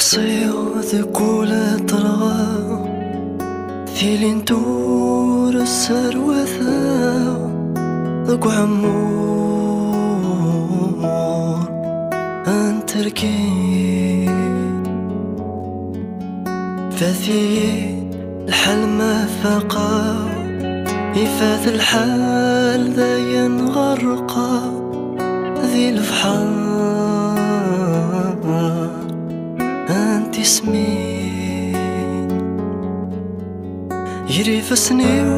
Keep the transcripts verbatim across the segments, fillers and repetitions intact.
Ḥṣiɣ deg ula ṭṭreɣ tilin tura sserwateɣ deg uɛemmur n terkit. Fat-iyi lḥal ma faqeɣ, ifat lḥal dayen ɣerqeɣ di lebḥer n tismin. Gar ifassen-iw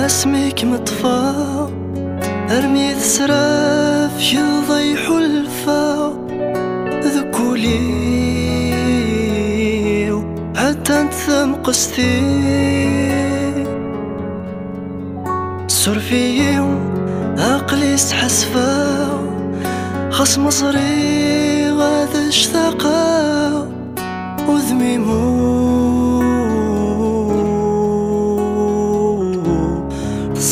asmi kem-ṭṭfeɣ, armi tesrafgeḍ ay ḥulfaɣ deg wul-iw, ɛeddant tamqestin. Suref-iyi, aql-i sḥasfeɣ, xas ma ẓriɣ ad ctaqeɣ, udem-iw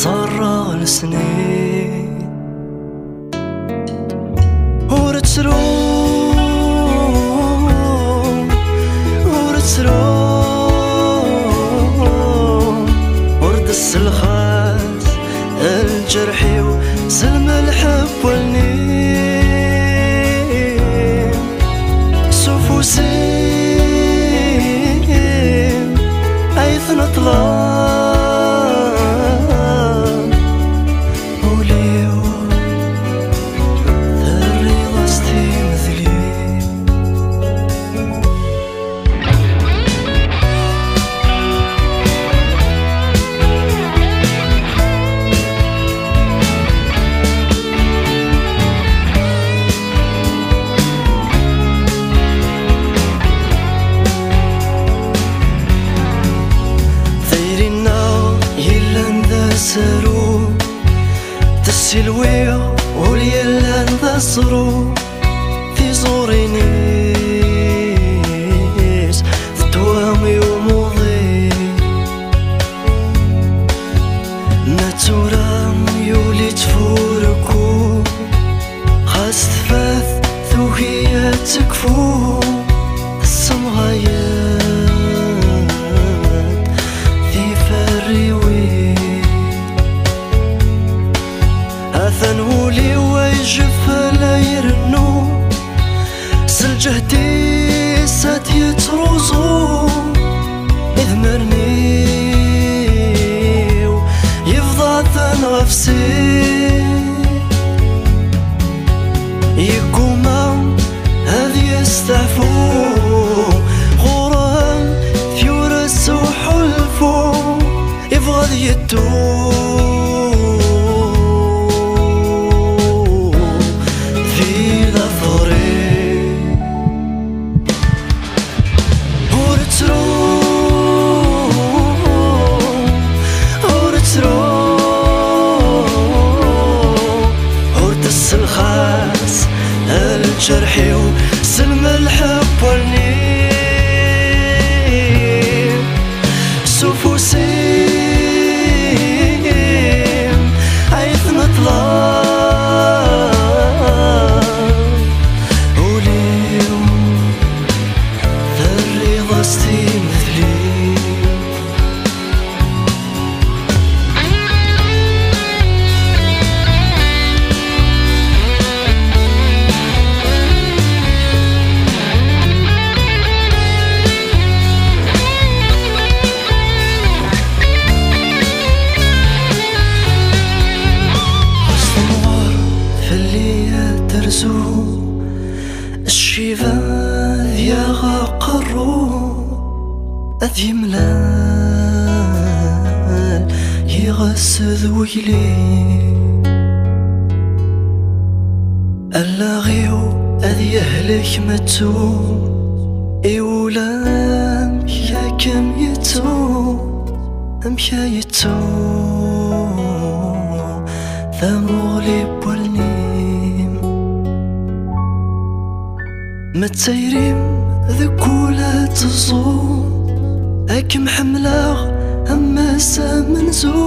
ẓerreɣ lesnin. Ur ttru, ur ttru, ur d-sselxas lǧerḥ-iw s lmelḥ n wallen-im. S ufus-im ay tneṭleḍ ul-iw, terriḍ-as timedlin. Tayri-nneɣ yellan d asaru, tessilwiɣ ul yellan d aẓru, tiẓurin-is tettwa i umuḍi. Ma d tura yuli ttfurku, xas tfat tugi ad tekfu, tessemɣay-d tiferriwin. Atan wul-iw ay jeffel ay rennu, s lǧehd-is ad yettruẓu idmaren-iw, yebḍa-ten ɣef sin. Yegguma ad yesteɛfu, ɣur-m tyura s uḥulfu, yebɣa ad yeddu di later-im. Ur ttru, ur ttru, ur tesselxas lǧerḥ-iw s lmelḥ n wallen-im. S ufus-im ay tneṭleḍ ul-iw, terriḍ-as timedlin. Ɣas temɣer fell-i ad terzu, cciba ad yaɣ aqerru, ad yemlal yiɣes d wegli. Allaɣ-iw ad yehlek mettu, i wulamek ad kem-yettu, amek ay yettu tamuɣli n wallen-im. Ma d tayri-m deg wul ad teẓẓu, ad kem-ḥemmleɣ am ass amenzu.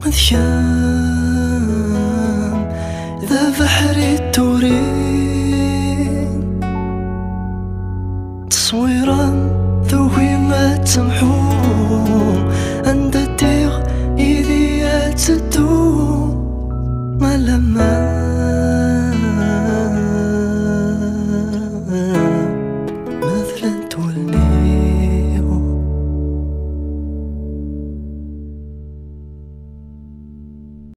D kemm d abeḥri d turin, Lameɛna